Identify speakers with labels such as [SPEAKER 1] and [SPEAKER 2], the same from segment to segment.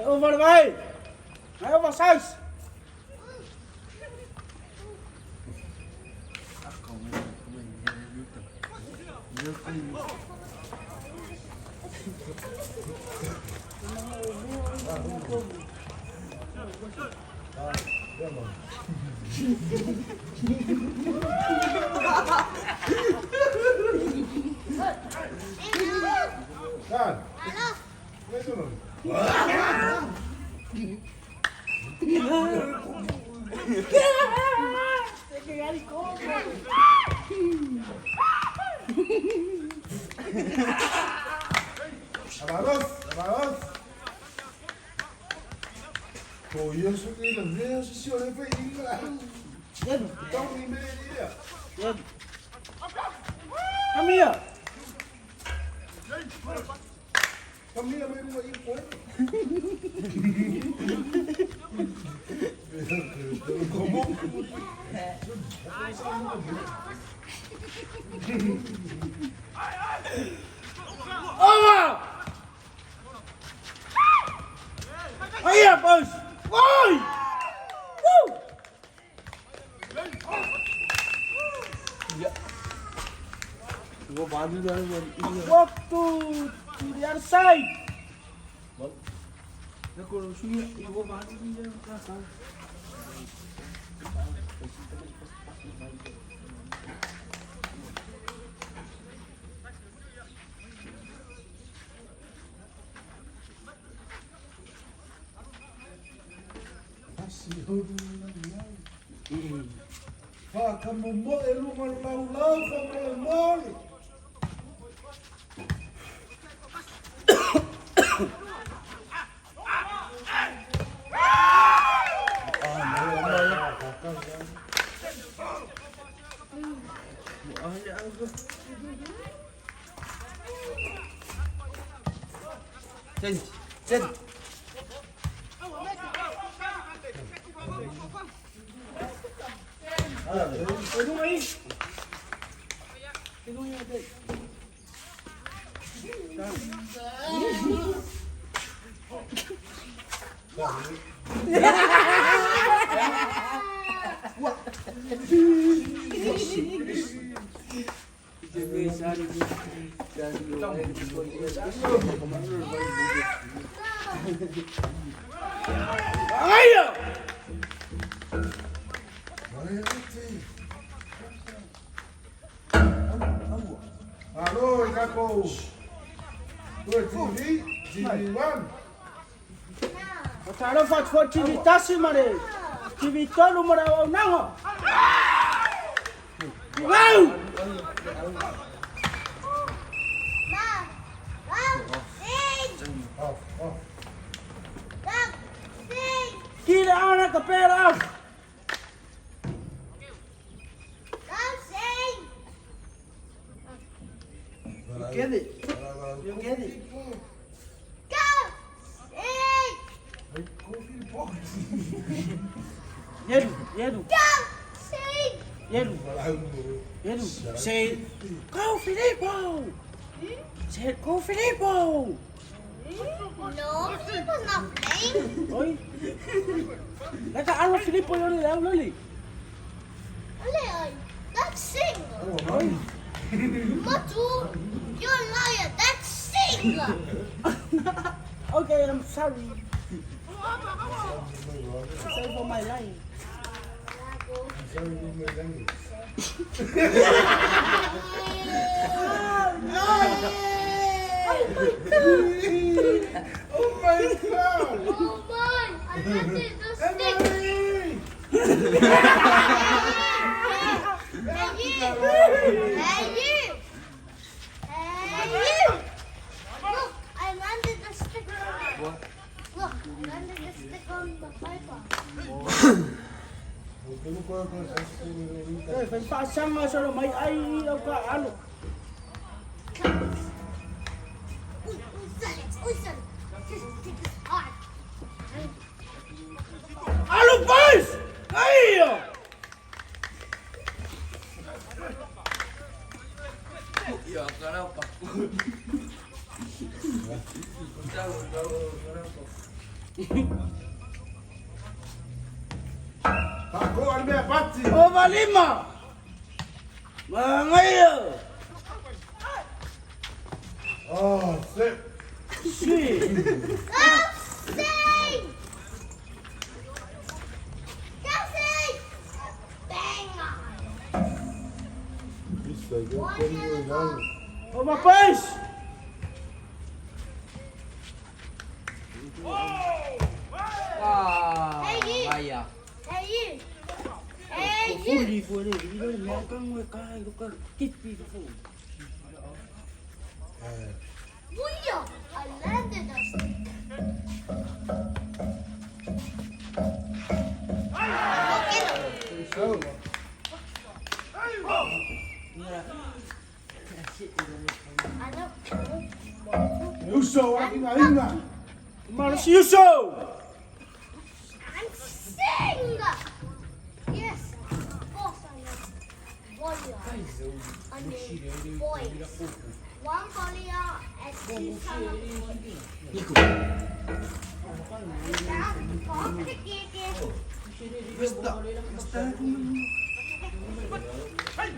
[SPEAKER 1] Over vai. Ay, oversize. Come here. Over. Hey, boys. Oi. Woo. Walk to the other side. Talofa fo TV tasi mare. TV tolu mare au nango. Wow! Kila ana ka pera. You get it. You get it. Yedu, yedu. Yelu. Yelu. Say, go Filippo! Say, go Filippo!
[SPEAKER 2] No, Filippo's not playing.
[SPEAKER 1] Oi. Laka alo Filippo yole lau loli.
[SPEAKER 2] Ole, that's sing.
[SPEAKER 1] Oi.
[SPEAKER 2] Matu, you're a liar. That's sing.
[SPEAKER 1] Okay, I'm sorry. Sorry for my lying.
[SPEAKER 3] Oh my God!
[SPEAKER 2] Oh my, I landed the stick.
[SPEAKER 3] Emily!
[SPEAKER 2] Hey you! Hey you! Hey you! Look, I landed the stick on
[SPEAKER 4] What?
[SPEAKER 2] Look, I landed the stick on the piper.
[SPEAKER 1] Eh, fai pasang sa may ai au ka alo.
[SPEAKER 2] Uy, uy, uy, Just take this hard.
[SPEAKER 1] Alo boys! Ay!
[SPEAKER 4] Ia karau paku. Tahu tahu karau paku.
[SPEAKER 3] Paco, al mea pati!
[SPEAKER 1] Ova lima. Mangayo.
[SPEAKER 3] Oh, slip!
[SPEAKER 1] Si.
[SPEAKER 2] Kelsey! Kelsey! Bang on! One helicopter.
[SPEAKER 1] Ova boys!
[SPEAKER 4] Wah.
[SPEAKER 2] Hey, you.
[SPEAKER 4] Ayah.
[SPEAKER 2] Hey you! Hey you!
[SPEAKER 1] Fuli fuli, ilo me kang we kai ko kipi ko.
[SPEAKER 2] Booyah! I landed a stick. Go get him. I don't know.
[SPEAKER 3] Uso, akin aina!
[SPEAKER 1] Malas Yuso.
[SPEAKER 2] I'm sing. Yes, of course I know. Warrior. I mean, boys. One warrior and two son of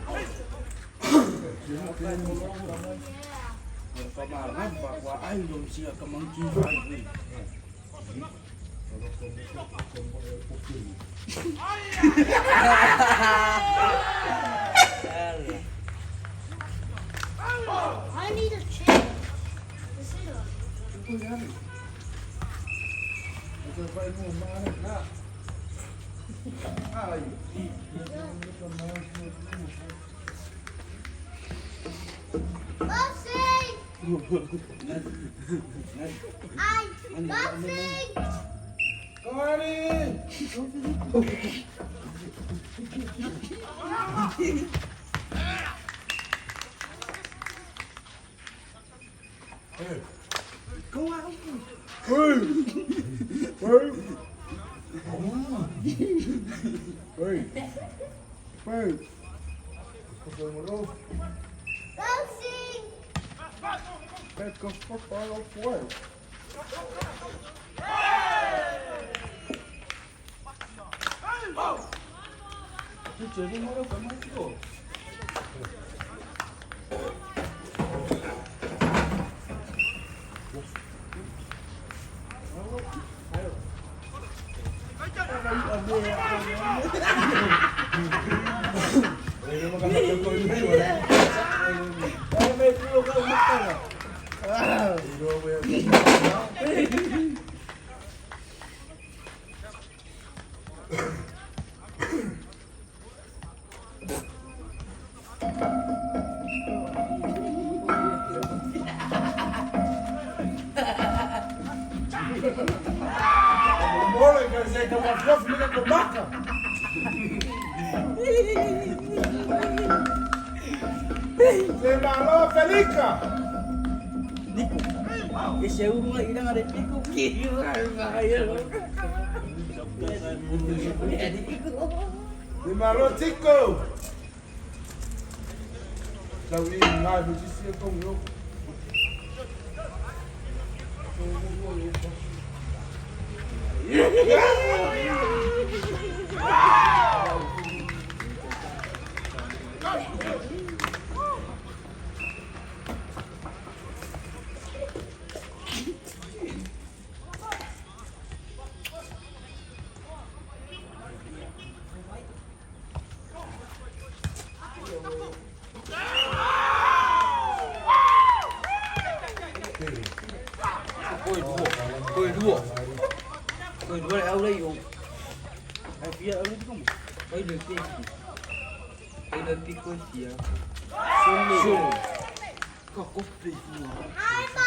[SPEAKER 2] boys.
[SPEAKER 1] Kamangan bakwa ai lo sia kamangki ai.
[SPEAKER 2] I need a chair. This is a Bossy! I Bossy!
[SPEAKER 3] Kawari!
[SPEAKER 1] Go out.
[SPEAKER 3] Hey! Hey! Hey! Hey!
[SPEAKER 2] Bossy!
[SPEAKER 1] Ay may pulo ka umakta.
[SPEAKER 3] Mole, kasi kamaklof nila kubaka. Se malo Felica.
[SPEAKER 1] Nico. Ese uno ina ngare pico ki
[SPEAKER 3] Le malo tiko. Tau i ngā hujisi e tong yo.
[SPEAKER 4] Koi dua. Koi dua le au le yo.
[SPEAKER 1] Ai fia au le komo.
[SPEAKER 4] Oi le pi. Oi le pi ko sia. Sole. Ko ko pi.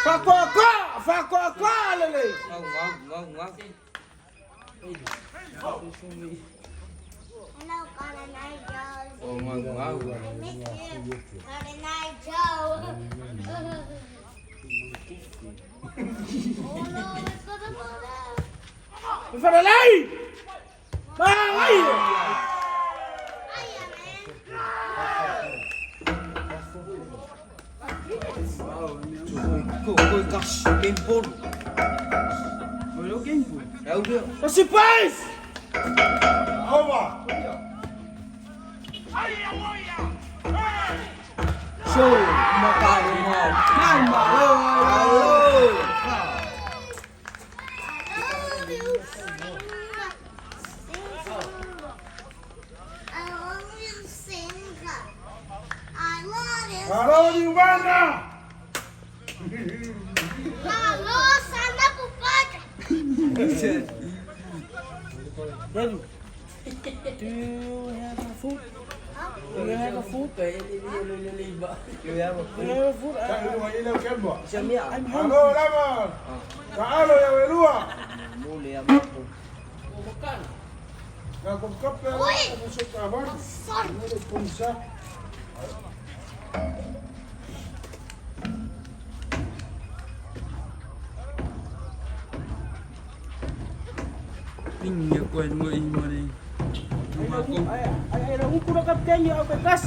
[SPEAKER 1] Fakoakoa, fakoakoa lele.
[SPEAKER 4] Ngau ngau ngau ngau.
[SPEAKER 2] Hello, Colonel Joe.
[SPEAKER 4] Oh ngau ngau.
[SPEAKER 2] I miss you, Colonel Joe. Oh no, it's gonna fall down.
[SPEAKER 1] Falalai. Ai.
[SPEAKER 2] Hiya, man.
[SPEAKER 4] Ko ko ka game ball.
[SPEAKER 1] Olha o game pô.
[SPEAKER 4] Au le.
[SPEAKER 1] Você faz.
[SPEAKER 3] Over.
[SPEAKER 4] Show ma ka ma. Ma ma lo lo.
[SPEAKER 2] I love you, Simba. Simba. I love you, Simba. I love you.
[SPEAKER 3] Malo ni wana.
[SPEAKER 2] Alô, sana pupaca.
[SPEAKER 1] Daddy. Do you have a food? Do you have a food?
[SPEAKER 4] Yo ya.
[SPEAKER 1] Do you have a food?
[SPEAKER 3] Tau ni wa ile kembo.
[SPEAKER 4] Jamia.
[SPEAKER 1] I'm hungry.
[SPEAKER 3] Malo lama. Kaalo ya welua.
[SPEAKER 4] Mo le ya mo.
[SPEAKER 3] Na kumkape
[SPEAKER 2] Oi.
[SPEAKER 3] na soka habari.
[SPEAKER 2] Sorry.
[SPEAKER 3] Ngole kumsa.
[SPEAKER 4] Pinga ko mo i mo ni.
[SPEAKER 1] Ai ai ai, um cura capitão au petas.